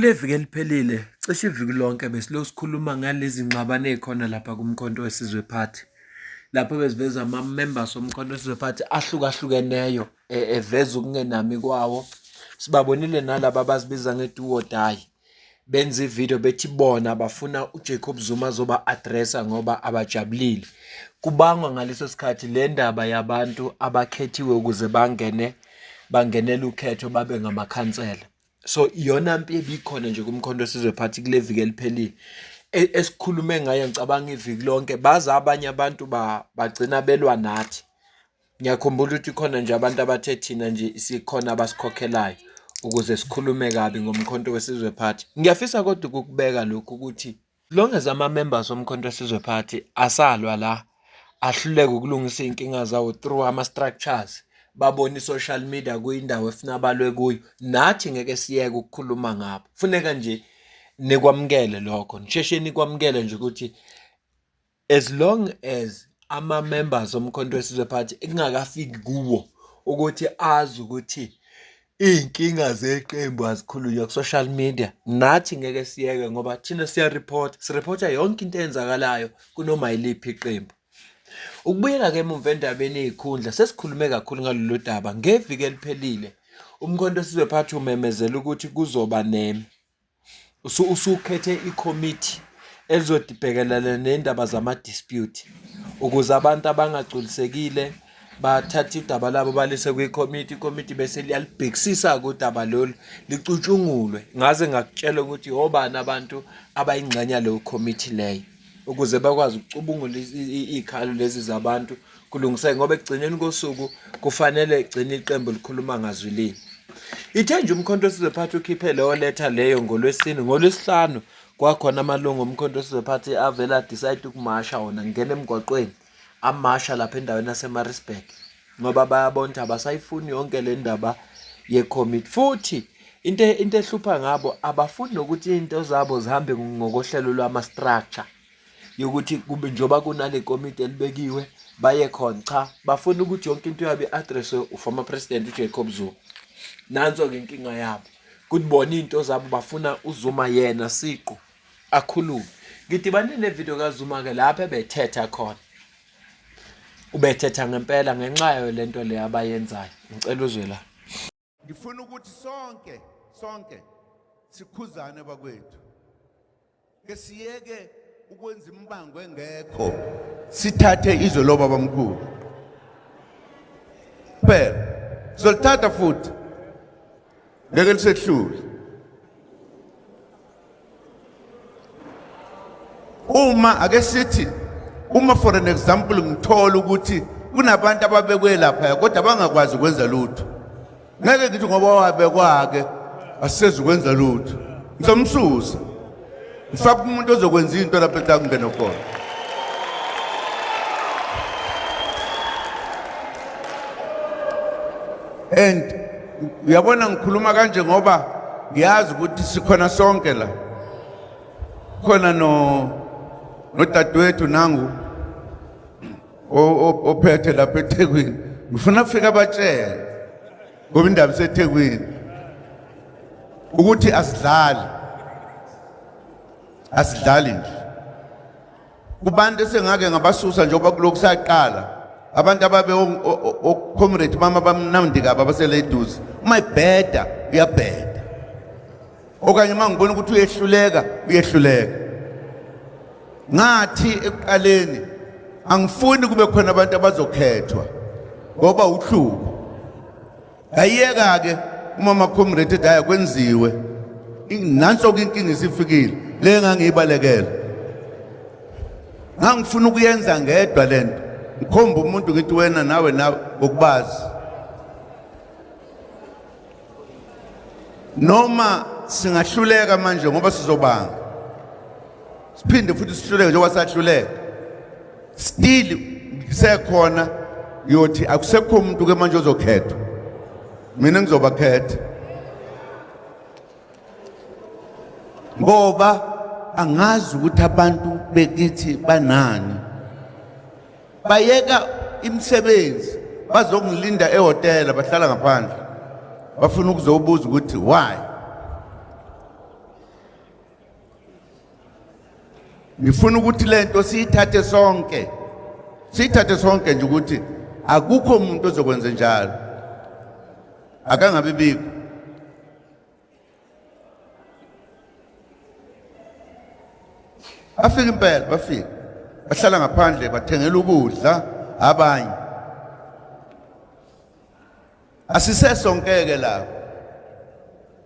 Kule viki eliphelile, cishe iviki lonke besilokhu sikhuluma ngalezi ngxabano ey'khona lapha kuMkhonto weSizwe Party. Lapho beziveza ama-members oMkhonto weSizwe Party ahlukahlukeneyo eveza ukungenami kwawo. Sibabonile nalaba abazibiza nge-do or die, benza ividiyo bethi bona bafuna uJacob Zuma azoba-address-a ngoba abajabulile. Kubangwa ngaleso sikhathi le ndaba yabantu abakhethiwe ukuze bangene bangenele ukhetho babe ngamakhansela. So iyona mpi ebikhona nje kuMkhonto weSizwe Party kule viki eliphelile esikhulume ngayo ngicabanga iviki lonke baze abanye abantu bagcina belwa nathi. Ngiyakhumbula ukuthi khona nje abantu abathe thina nje sikhona abasikhokhelayo ukuze sikhulume kabi ngoMkhonto weSizwe Party. Ngiyafisa kodwa ukukubeka lokhu ukuthi Long as ama-members oMkhonto weSizwe Party asalwa la, ahluleka ukulungisa iy'nkinga zawo through ama-structures, babone i-social media kuyindawo efuna balwe kuyo, nathi ngeke siyeke ukukhuluma ngabo. Funeka nje nikwamukele lokho, nisheshe nikwamukele nje ukuthi as long as ama-members oMkhonto weSizwe Party kungakafiki kuwo ukuthi azi ukuthi iy'nkinga zeqembu azikhulunywa ku-social media, nathi ngeke siyeke ngoba thina siya-report-a, si-report-a yonke into eyenzakalayo kunoma yiliphi iqembu. Ukubuyela-ke emumva endabeni yey'khundla, sesikhulume kakhulu ngalolu daba. Ngeviki eliphelile, uMkhonto weSizwe Party umemezele ukuthi kuzoba usukhethe ikhomiti elizobhekelana nendaba zama-dispute ukuze abantu abangagculisekile bathathe udaba labo balise kwikomiti, ikomiti bese liyalibhekisisa-ke udaba lolu licutshungulwe. Ngaze ngakutshela ukuthi obani abantu abayingxenye yaleyo komiti leyo ukuze bakwazi ukucubungula iy'khalo lezi zabantu kulungiseke ngoba ekugcineni kosuku kufanele gcine iqembu likhuluma ngazwi linye. Ithe nje uMkhonto weSizwe Party ukhiphe leyo letha leyo ngoLwesine, ngoLwesihlanu kwakhona amalungu oMkhonto weSizwe Party avele adecide ukumasha wona ngena emgwaqweni amasha lapha endaweni yaseMaritzburg ngoba bayabona ukuthi abasayifuni yonke le ndaba yekhomiti futhi into ehlupha ngabo abafuni nokuthi iy'nto zabo zihambe ngokohlelo lwama-structure yokuthi kube njengoba kunale komiti elibekiwe baye khona cha bafuna ukuthi yonke into yabo i-addresswe uformer president uJacob Zuma nanso-ke inkinga yabo kuthi bona iy'nto zabo bafuna uZuma yena siqu akhulume ngidibane nevidiyo kaZuma-ke lapho ebethetha khona ubethetha ngempela ngenxa yayo le nto le abayenzayo ngicela uzwe la. Ngifuna ukuthi sonke sonke sikhuzane bakwethu. Ke siyeke ukwenza imibango engekho sithathe izwe lobaba mkhulu. Phela sizolithatha futhi ngeke lisehlule. Uma ake sithi uma for an example ngithola ukuthi kunabantu ababekwe lapha kodwa bangakwazi ukwenza lutho ngeke ngithi ngoba wabekwa-ke asisezi ukwenza lutho ngizomsusa ngifake umuntu ozokwenza into lapho ethi akungene khona. And uyabona ngikhuluma kanje ngoba ngiyazi ukuthi sikhona sonke la khona no nodadewethu nangu ophethe lapha eThekwini ngifuna afike abatshele ngoba indaba iseThekwini ukuthi asidlali asidlali nje kubantu esengake ngabasusa njengoba kulokhu saqala abantu ababe o-comrade mama bamnandi kabi abasele eduze uma ibheda uyabheda okanye uma ngibona ukuthi uyehluleka uyehluleka ngathi ekuqaleni angifuni kube khona abantu abazokhethwa ngoba uhlupho Ngayiyeka-ke uma ama-comrade ethi hhayi kwenziwe nanso-ke inkinga isifikile le ngangiyibalekela ngangifuna ukuyenza ngedwa le nto ngikhomba umuntu ngithi wena nawe nawe ngokubazi noma singahluleka manje ngoba sizobanga siphinde futhi sihluleke njengoba sahluleka still ngisekhona yothi akusekho umuntu ke manje ozokhethwa mina ngizobakhetha ngoba angazi ukuthi abantu bekithi banani bayeka imisebenzi bazongilinda ehhotela bahlala ngaphandle bafuna ukuzobuza ukuthi why. Ngifuna ukuthi lento siyithathe sonke, siyithathe sonke nje ukuthi akukho umuntu ozokwenza njalo, akangabi bikho. Bafika impela, bafika bahlala ngaphandle, bathengela ukudla abanye. Asisesonkeke lapho,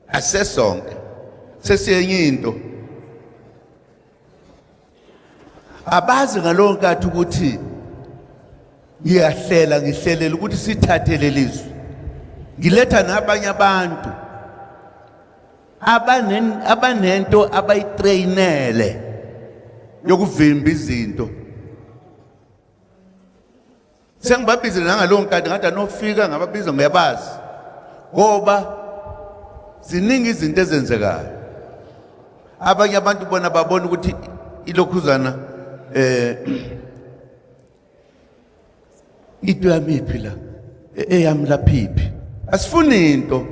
asisesonke, sesiyenye into. Abazi ngalowo nkathi ukuthi ngiyahlela, ngihlelela ukuthi sithathe lelizwe, ngiletha nabanye abantu abanento abayitrainele yokuvimba izinto. Sengibabizile nangalowo nkathi, ngathi anofika, ngababiza, ngiyabazi ngoba ziningi izinto ezenzekayo. Abanye abantu bona babona ukuthi ilokhuzana into yami iphi la, eyami laphiphi. Asifuni into,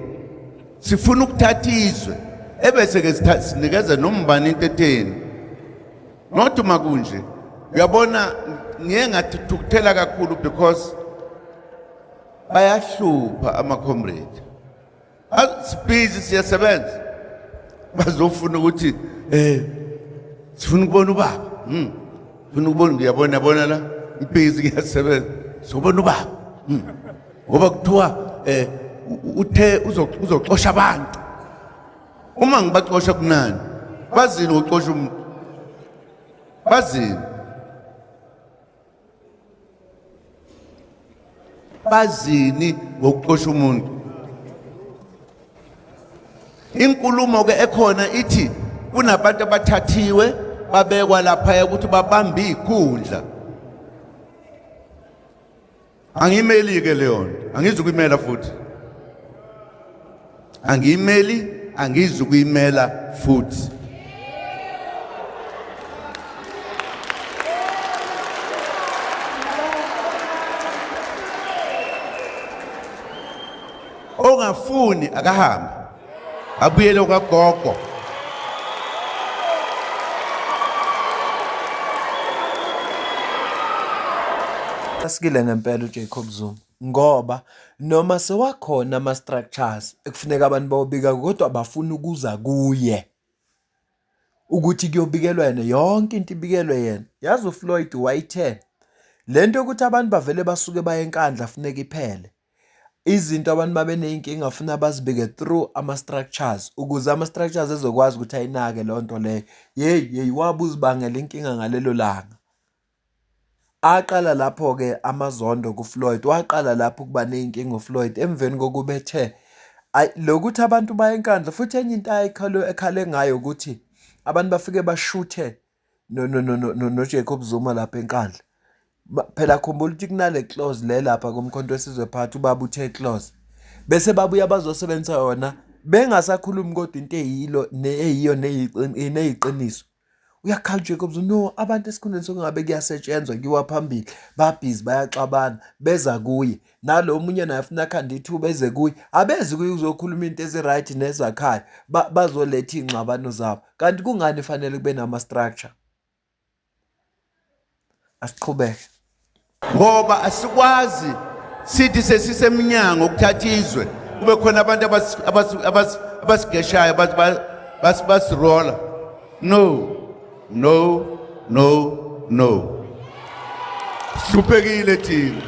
sifuna ukuthatha izwe ebese ke sinikeze nombani into etheni. Not uma kunje, uyabona, ngiye ngathukuthela kakhulu because bayahlupha ama-comrade. Sibhizi siyasebenza, bazofuna ukuthi sifuna ukubona ubaba. Sifuna ukubona, ngiyabona, yabona la ngibhizi ngiyasebenza, sizobona ubaba. Ngoba kuthiwa uthe uzoxosha abantu. Uma ngibaxosha kunani? Bazini ukuxosha umuntu? Bazini? Bazini ngokuxosha umuntu? Inkulumo ke ekhona ithi kunabantu abathathiwe babekwa lapha ukuthi babambe ikhundla. Angiyimeli ke leyo nto, angizukuyimela futhi, angiyimeli, angizukuyimela futhi. Ongafuni akahambe abuyele kwagogo. Asikile ngempela uJacob Zuma ngoba noma sewakhona ama-structures ekufuneka abantu bawobika kodwa bafuna ukuza kuye ukuthi kuyobikelwa yena, yonke into ibikelwe yena. Yazi uFloyd wayithe le nto yokuthi abantu bavele basuke baye eNkandla funeka iphele. Izinto abantu babeney'nkinga funa bazibike through ama-structures ukuze ama-structures ezokwazi ukuthi ayinake leyo nto leyo. Yeyi yeyi wabe uzibangela inkinga ngalelo langa. Aqala lapho-ke amazondo kuFloyd, waqala lapho ukuba ney'nkinga uFloyd emveni kokuba ethe ayi lokuthi abantu baye eNkandla. Futhi enye into ekhale ngayo ukuthi abantu bafike bashuthe noJacob Zuma lapha eNkandla. Phela khumbula ukuthi kunale clause le lapha kuMkhonto weSizwe Party, ubaba uthe clause. Bese babuya bazosebenzisa yona bengasakhulumi kodwa into eyilo eyiyo neyiqiniso. Uyakhala uJacob Zuma, no abantu esikhundleni sokungabe kuyasetshenzwa kuyiwa phambili, babhizi bayaxabana beza kuye. Nalo omunye naye afuna akhande ithuba eze kuye, abezi kuye uzokhuluma into ezi-right nezakhayo, bazoletha iy'ngxabano zabo. Kanti kungani fanele kube nama-structure? Asiqhubeke. Ngoba asikwazi sithi sesisemnyango ukuthatha izwe kube khona abantu abasigeshayo basirola. No, no, no, no. Sihluphekile thina.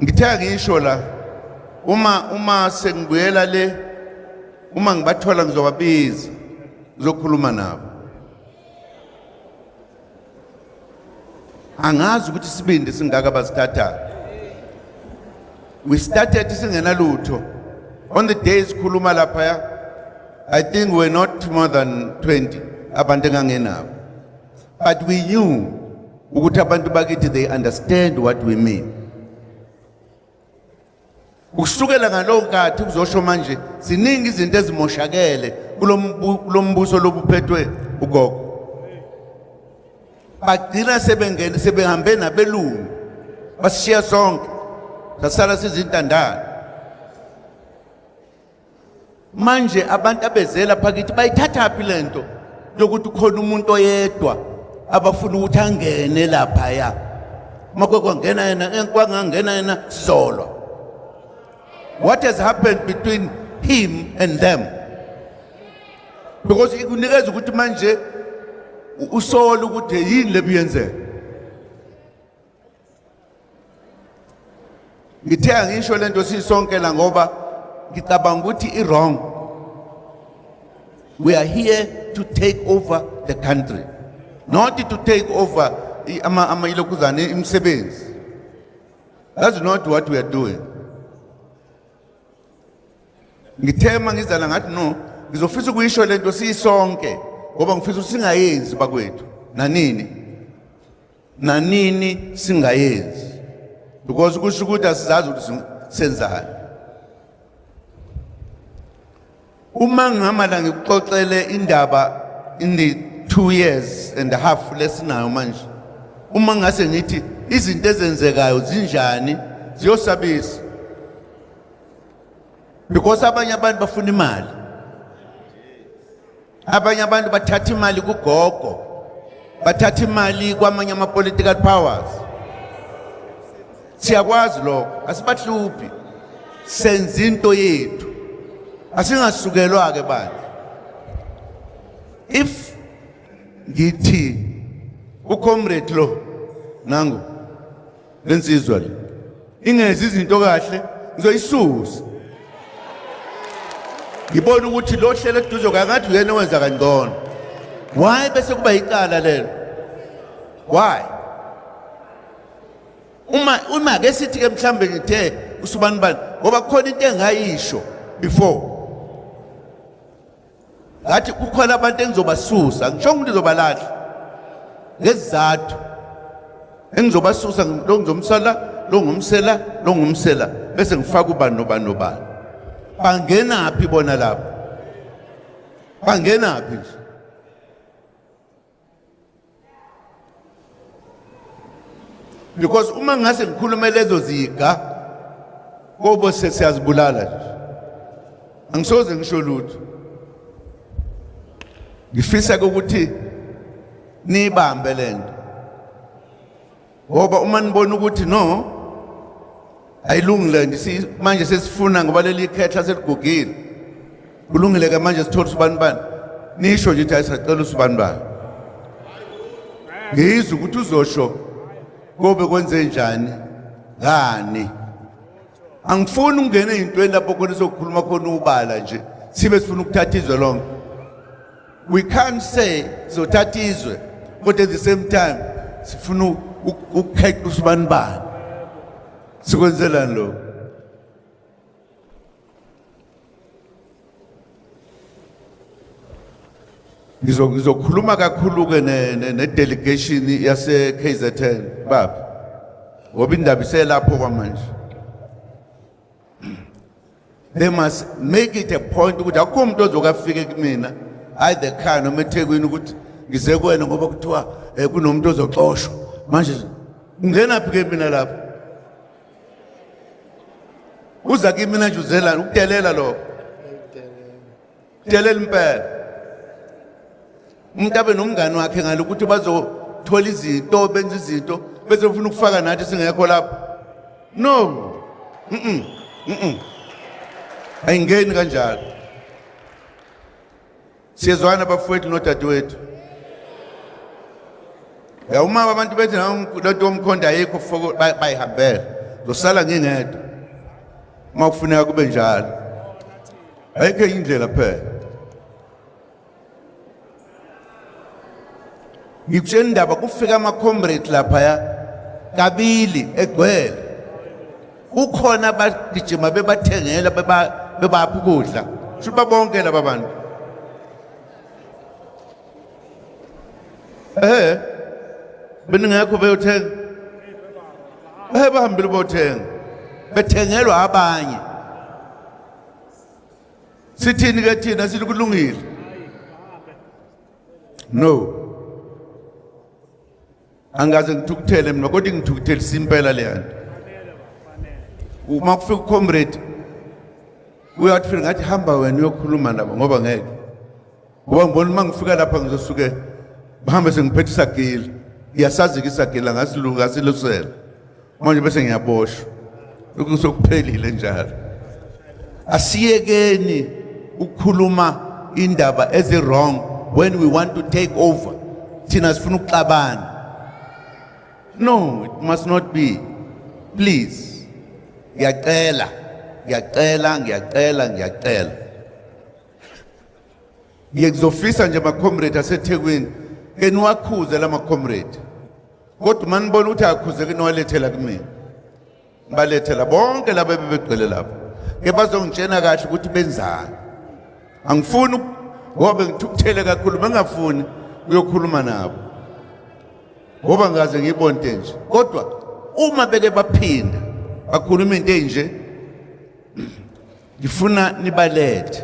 Ngithe ngisho la uma sengibuyela le, uma ngibathola ngizobabiza ngizokhuluma nabo. Angazi ukuthi isibindi singaka basithatha. We started singenalutho. On the days khuluma lapha, I think we're not more than 20 abantu engangenabo. But we knew ukuthi abantu bakithi they understand what we mean. Kusukela ngalowo nkathi kuzosho manje ziningi izinto ezimoshakele kulombuso lobuphethwe ugogo. Bagcina sebengene sebehambe nabelungu basishiya sonke, sasala sizintandane. Manje abantu abezela phakathi bayithathaphi lento yokuthi khona umuntu oyedwa abafuna ukuthi angene laphaya? Makwe kwangena yena, kwangangena yena sizolwa. What has happened between him and them? Because ikunikeza ukuthi manje usola ukuthi yini lebiyenzeka. Ngithe angisho lento sisonke la ngoba ngicabanga ukuthi i-wrong. We are here to take over the country, not to take over ama ilokhuzane imisebenzi. That's not what we are doing. Ngithe uma ngizala ngathi no, ngizofisa ukuyisho lento sisonke ngoba ngifisa ukuthi singayenzi bakwethu nanini nanini singayenzi, because kusho ukuthi asizazi ukuthi senzani. Uma ngihamba la ngikuxoxele indaba in the 2 years and a half lesinayo manje, uma ngase ngithi izinto ezenzekayo zinjani, ziyosabisa, because abanye abantu bafuna imali, abanye abantu bathatha imali kugogo, bathatha imali kwamanye ama-political powers. Siyakwazi lokho, asibahluphi, senza into yethu, asingasukelwa-ke bandla. If ngithi ucomrade lo nangu lensizwa le ingezi izinto kahle, ngizoyisusa, ngibona ukuthi lo hlelo eduze kangathi uyena owenza kangcono. Why bese kuba icala lelo? Why? Uma ke sithi ke mhlambe ngithe usubani bani, ngoba kukhona into engayisho before, ngathi kukhona abantu engizobasusa, ngisho ukuthi ngizobalahla ngezizathu engizobasusa, lo ngizomsala, lo ngumsela, lo ngumsela, bese ngifaka ubani nobani nobani. Bangenaphi bona lapho? Bangenaphi nje? Because uma ngase ngikhulume lezo ziga kobo sesiyazibulala nje, angisoze ngisho lutho. Ngifisa ukuthi nibambe lento, ngoba uma nibona ukuthi no, ayilungile nje manje sesifuna, ngoba leli khehla seligugile, kulungile ke manje sithole usibani bani, nisho nje ukuthi ayisacela usibani bani, ngizwe ukuthi uzosho kobe kwenze njani ngani. Angifuni ukungena ey'ntweni lapho khona sokukhuluma khona ubala nje, sibe sifuna ukuthatha izwe lonke. We can't say sizothatha izwe kodwa at the same time sifuna ukukhetha usibani bani. Sikwenzelani lokho? Ngizokhuluma kakhulu ke ne delegation yase KZN baba, ngoba indaba iselapho kwamanje. They must make it a point ukuthi akukho umuntu ozokafike kumina either ekhaya noma eThekwini ukuthi ngize kuwena ngoba kuthiwa kunomuntu ozoxoshwa. Manje ungenaphi ke mina lapho? Uza kimi mina nje uzelana ukudelela lokho, kudelela impela. Umuntu abe nomngani wakhe ngalo ukuthi bazothola izinto, benze izinto, bese ufuna ukufaka nathi singekho lapho. No, ayingeni kanjalo. Siyezwana bafowethu nodadewethu. Ya, uma abantu bethi lento yomkhonto ayikho, foko bayihambela, ngizosala ngingedwa. Uma kufuneka kube njalo, ayikho enye indlela phela. Ngikutshela indaba, kufika ama-comrade laphaya kabili egcwele, kukhona abagijima bebathengela, bebapha ukudla, sho bonke laba bantu. Beningekho beyothenga, bahambile bothenga, bethengelwa abanye. Sithini ke thina? Sithi kulungile? No, angaze ngithukuthele mina, kodwa ngithukuthelisa impela leya nto. Uma kufika ucomrade Uyathi ngathi hamba wena uyokhuluma nabo ngoba ngeke. Ngoba ngibona uma ngifika lapha ngizosuke bahambe sengiphethe isagila. Ngiyasazi-ke isagila ngasiluka ngasilusela. Manje bese ngiyaboshwa. Lokhu sokuphelile njalo. Asiyekeni ukukhuluma indaba ezi wrong when we want to take over. Thina sifuna ukuxabana. No, it must not be. Please. Ngiyacela, ngiyacela, ngiyacela, ngiyacela. Ngizofisa nje ama-comrade aseThekwini ke niwakhuze lama comrade. Kodwa uma nibona ukuthi akhuzeke niwalethela kumina. Nibalethela bonke laba ebebegcwele lapha. Ke bazongitshena kahle ukuthi benzani. Angifuni ngoba ngithukuthele kakhulu bengafuni uyokhuluma nabo. Ngoba ngaze ngiyibonte nje. Kodwa uma beke baphinda bakhuluma into enje ngifuna nibalethe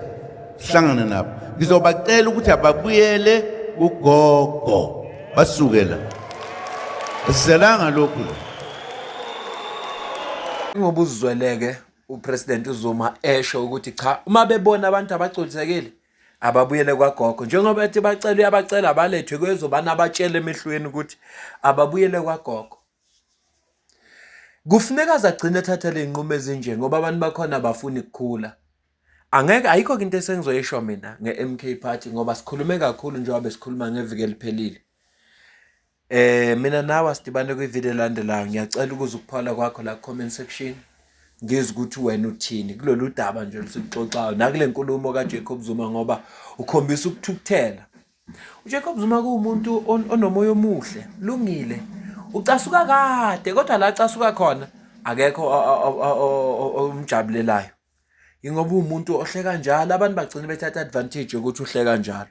sihlangane nabo ngizobacela ukuthi ababuyele kugogo basuke la sizelanga lokhu la. Ngoba uzweleke uPresident uZuma esho ukuthi cha uma bebona abantu abagculisekile ababuyele kwagogo njengoba ethi bacela uyabacela abalethwe kwezobana abatshele emehlweni ukuthi ababuyele kwagogo. Kufuneka aze agcine ethatha ley'nqumo ezinje ngoba abantu bakhona abafuni kukhula. Angeke ayikho-ke into esengizoyisho mina nge-M_K Party ngoba sikhulume kakhulu njengoba besikhuluma ngeviki eliphelile. Mina nawe asidibane kwividiyo elandelayo. Ngiyacela ukuza ukuphola kwakho la ku-comment section. Ngizwe ukuthi wena uthini kulolu daba nje olusuxoxayo nakule nkulumo kaJacob Zuma ngoba ukhombisa ukuthukuthela. UJacob Zuma kuwumuntu onomoya omuhle, lungile. Ucasuka kade kodwa la acasuka khona akekho omjabulelayo. Ingoba uwumuntu ohleka njalo, abantu bagcina bethatha advantage yokuthi uhleka njalo.